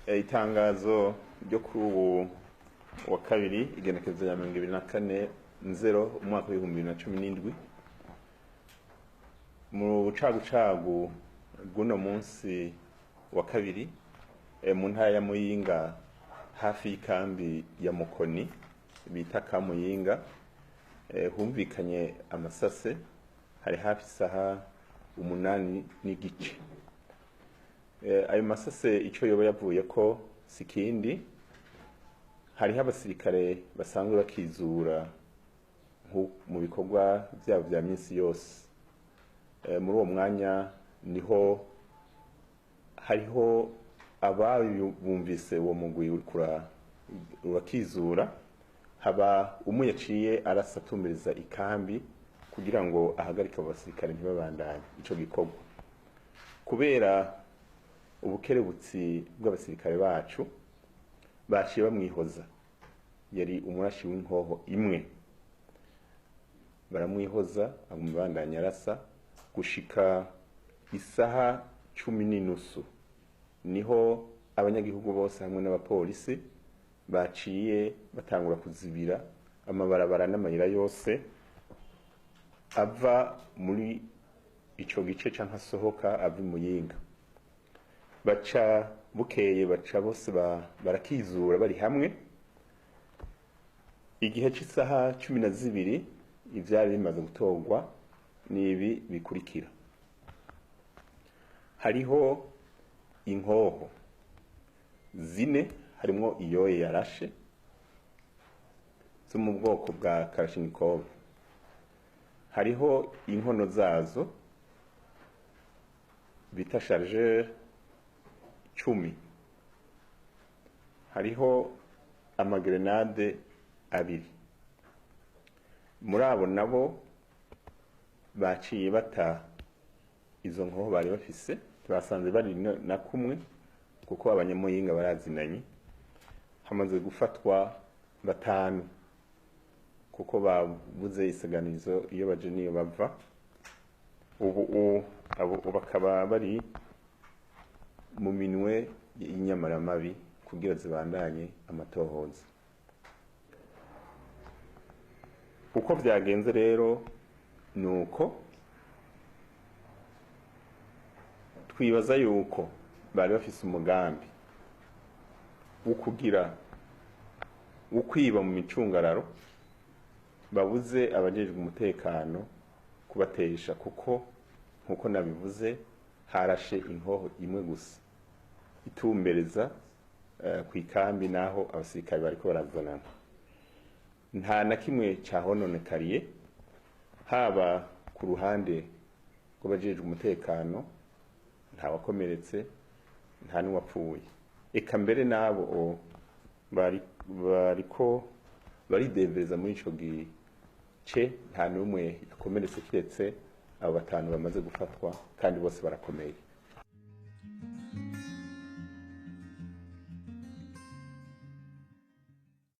Itangazo ryo kuri ubu wa kabiri, igenekerezo rya 24 nzero umwaka w'2017, mu bucagucagu bw'uno munsi wa kabiri, mu ntara ya Muyinga, hafi y'ikambi ya Mukoni bita Kamuyinga, humvikanye amasase. Hari hafi isaha 8:30. Ayo masase ico yoba yavuye ko sikindi, hariho abasirikare basanzwe bakizura mu bikorwa vyabo vya minsi yose. Muri uwo mwanya niho hariho ababumvise uwo mugwi uriko urakizura, haba umwe yaciye arasa atumiriza ikambi kugira ngo ahagarike abo basirikare ntibabandanye ico gikorwa. Kubera ubukerebutsi bw'abasirikare bacu, baciye bamwihoza. Yari umurashi w'inkoho imwe, baramwihoza, aguma abandanya arasa gushika isaha 10:30, niho abanyagihugu bose hamwe n'abapolisi baciye batangura kuzibira amabarabara n'amayira yose ava muri ico gice canke asohoka ava i Muyinga. Baca bukeye baca bose barakizura bari hamwe. Igihe c'isaha 12, ivyari bimaze gutorwa n'ibi bikurikira: hariho inkoho zine, harimwo iyoye yarashe, zo mu bwoko bwa Kalashnikov, hariho inkono zazo bita chargeur 10, hariho amagrenade abiri. Muri abo nabo baciye bata izo nkoho bari bafise, basanze bari na kumwe, kuko abanyamuyinga barazinanye. Hamaze gufatwa batanu, kuko babuze isaganizo iyo baje niyo bava. Ubu abo bakaba bari mu minwe y'inyamaramabi kugira zibandanye amatohoza. Uko vyagenze rero nuko twibaza yuko bari bafise umugambi wo kugira wo kwiba mu micungararo, babuze abajejwe umutekano kubatesha, kuko nkuko nabivuze harashe inkoho imwe gusa itumbereza ku ikambi naho abasirikare bariko barazanana. Nta na kimwe cahononekariye, haba ku ruhande rw'abajejwe umutekano, nta wakomeretse, nta n'uwapfuye. Eka mbere n'abo bariko baridevereza muri ico gice nta n'umwe yakomeretse, kiretse abo batanu bamaze gufatwa, kandi bose barakomeye.